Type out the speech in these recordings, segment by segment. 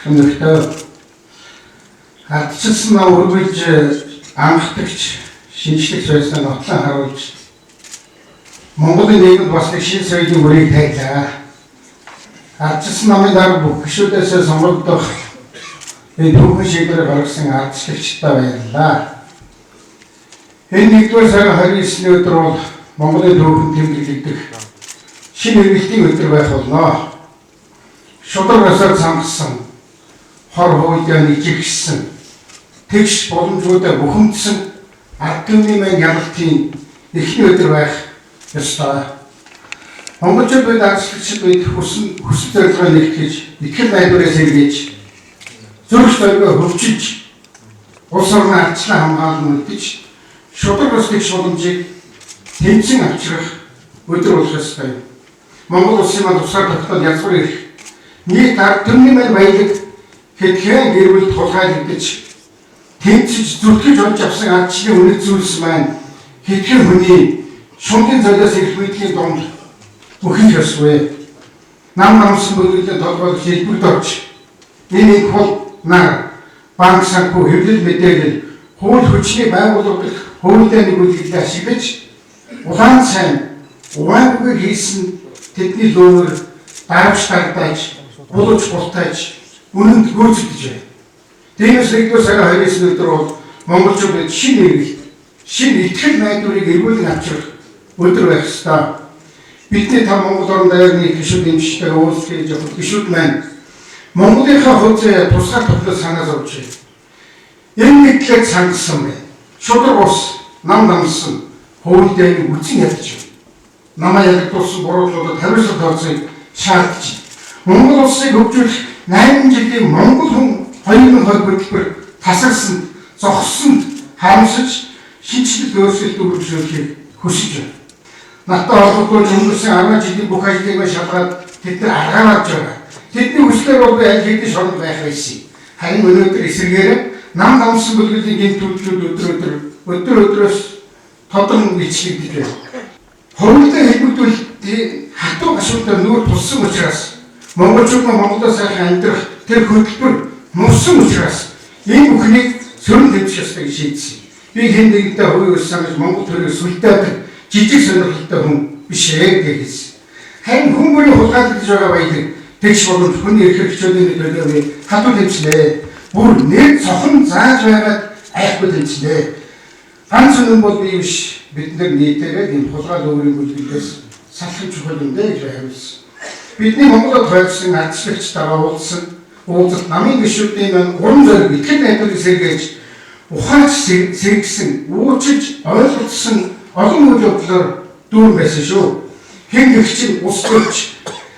Хэмнэгтээ ардчилсан нам үргэлж анхдагч, шинжлэгч байснаа нотлон харуулж Монголын нийгэмд бас нэг шинэ соёлын үрийг тавилаа. Ардчилсан намын дарга бүх гишүүдээс сонгогдох энэ түүхэн шийдвэрийг гаргасан ардчлагчдаа баярлалаа. Энэ 1-р сарын 29-ний өдөр бол Монголын түүхэн тэмдэглэгдэх шинэ эргэлтийн өдөр байх болно. Шударга ёсоор цангасан, хор хуулиа нэгжигдсэн, тэгш боломжуудаа бухимдсан ард түмний маань ялалтын эхний өдөр байх ёстой. Монголчууд бид ардчлагчид бид хүсэн хүсэл зорилгоо нэгтгэж, итгэл найдвараа сэргийж, зүрх зоригоо хөвчилж, улс орны ардчлан хамгаалан үлдэж, шударга ёс тэгш боломжийг тэмцэн авчрах өдөр болох ёстой юм. Монгол улсын маань тусгаар тогтнол язгуур ирэх нийт ард түмний маань баялаг хэдхэн гэр бүл тулгайлагдаж тэмцэж зүтгэж олж авсан ардчлалын үнэт зүйлс маань хэдхэн хүний шунтын золиос эрх мэдлийн дунд бүхэл ёсгүй. Нам намсан бүлэглэлийн толгойд хэлбэгд орж энэ их хул нар банк санхүү хэвлэл мэдээлэл хууль хүчний байгууллага дэх хуулиа нэгүүлгэлээ ашиглаж улаан сайн угаангүй хийсэн тэдний лөөр дарвч дагдааж булж бултааж үнэнд гүйцэтгэж байна. Тиймээс 1-р сарын 29-ний өдөр бол монголчууд бид шинэ эргэлт, шинэ итгэл найдварыг эргүүлэн авчрах өдөр байх ёстой. Бидний та Монгол орон даяар нэг гишүүд эмчтэйгээ уулзах гэж явхад гишүүд маань Монголынхаа хуулийн тусгаар тогтнол санаа зовж байна. Энэ мэдлэг сангасан байна. Шударга ус нам намсан хууль дээр үзэн ядаж байна. Намаа ялагдуулсан буруутнуудад хариуцлага тооцыг шаардж байна. Монгол улсыг хөгжүүлэх 8 жилийн Монгол хүн 2020 хөтөлбөр тасарсан, зогссон харамсаж шинэчлэл өөрчлөлт үргэлжлүүлэхийг хүсэж байна. Надтай холбогдуулж өнгөрсөн 10 жилийн бүх ажлыг шалгаад тэд нар аргаар авч байгаа. Тэдний хүслээр бол би аль хэдийн шоронд байх байсан. Харин өнөөдөр эсрэгээр нам намсан бүлэглэлийн гэмт үйлдэлүүд өдөр өдрөөс тодорн бичлэгдэж байна. Хуралдаа хэлбэгдүүл хатуу гашуудаар нүүр тулсан учраас монголчууд Монголдоо сайхан амьдрах тэр хөтөлбөр нурсан учраас энэ бүхнийг сөрөн тэмцэх ёстой гэж шийдсэн. Би хэн нэгэнтэй хувийн ус сангаж Монгол төрийг сүлдээдэг жижиг сонирхолтой хүн биш ээ гэж хэлсэн. Харин хүн бүрийн хулгайлагдж байгаа баялаг тэгш боломж хүний эрх хэрэгчүүдийн төлөө би хатуу тэмцлээ. Бүр нэр цохон зааж байгаад айхгүй тэмцлээ. Ганц үнэн бол би биш, бид нар нийтээрээ энэ хулгай өөрийн бүлгэлээс салах чухал юм дээ гэж хариулсан. Бидний Монголд хойдсон ардчлагчтайгаа уулзсан уулзалт намын гишүүдийн маань урам зориг итгэл найдварыг сэргээж ухаарч сэргэсэн, уучлж ойлголцсон олон үйл явдлаар дүүрэн байсан шүү. Хэн гэгч нь улс төрч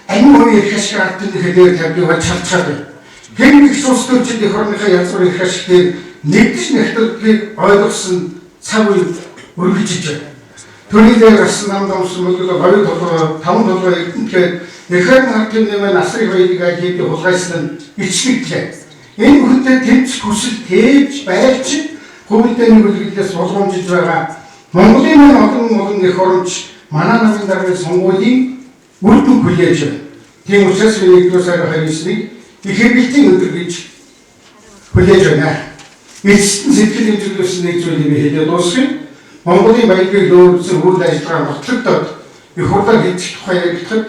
амин хувийн эрх ашиг ард түмнийхээ дээр тавьдгийг болж чалчаад байна. Хэн гэгч улс төрчид эх орныхаа язгуур эрх ашиг дээр нэгдэж нэгтгэдгийг ойлгосон цаг үе үргэлжиж байна. Төрийн дээр гарсан нам дамсан бүлгэл 2 толгой, 5 толгой эрдэнэтгэд эх орон ард түмний маань асрыг баялаг аль хэдийн хулгайсан нь ичлэгдлээ. Энэ бүхэнтэй тэмцэх хүсэл тээж байлж хөвөлдөө нэг бүлэглээс болгоомжиж байгаа Монголын маань олон олон эх оронч манай намын даргын сонгуулийн үр дүн хүлээж байна. Тийм учраас би 1-р сарын 29-ыг их хэрэглэлтийн өдөр гэж хүлээж байна. Эцэст нь сэтгэл хэмжүүлсэн нэг зүйлийг би хэлээд дуусгая. Монголын баялагийг лөөрсөн үйл ажиллагаа нотлогдоод их хурлаар хийх тухай яригдахад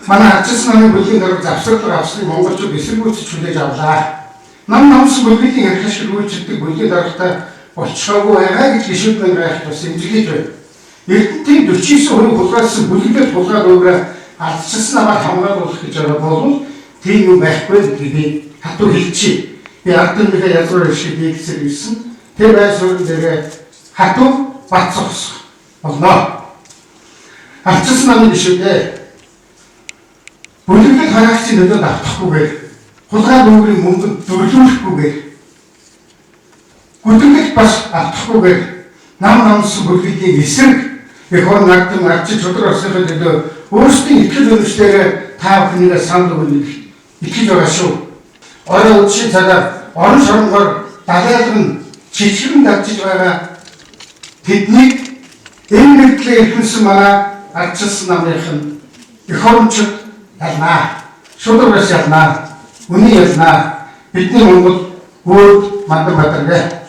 манай ардчилсан намын бүлгийн дарга завсарлага авсныг монголчууд эсэргүүцэж хүлээж авлаа. Нам намсан бүлгийн эрх ашиг үйлчилдэг бүлгийн даргатай болчихоогүй байгаа гэж гишүүд маань гайхаж бас эмзэглэж байна. Эрдэнтийн 49% хулгайлсан бүлэглэл хулгай өөрө ардчилсан намайг хамгаалуулах гэж байгаа болвол тийм юм байхгүй гэдгийг би хатуу хэлчихье. Би ард түмнийхээ язгуур эрхийг биелсээр ирсэн. Тэр байр суурин дээрээ хатуу бат зогсох болно. Ардчилсан намын гишүүдээ бүлэглэл хараагчийн нөлөөнд автахгүйгээр хулгай нүүрийн мөнгөнд зөвлөхгүйгээр гүдэнгэлт бас автахгүйгээр нам намсан бүлэглэлийн эсрэг эх орон нагдсан ардчил шударга ёсныхоо төлөө өөрсдийн итгэл үнэмшлээрээ та бүхнийгээ санал өгнө итгэж байгаа шүү. Орой үдшийн цагаар орон шоронгоор далайлган чичрэн давжиж байгаа тэднийг энэ мэдлээ эрхэмсэн манай ардчилсан намынх нь эх орончид ялнаа. Шударга ёс ялнаа. Үнэн ялнаа. Бидний Монгол өөр Мандан Бадаргай.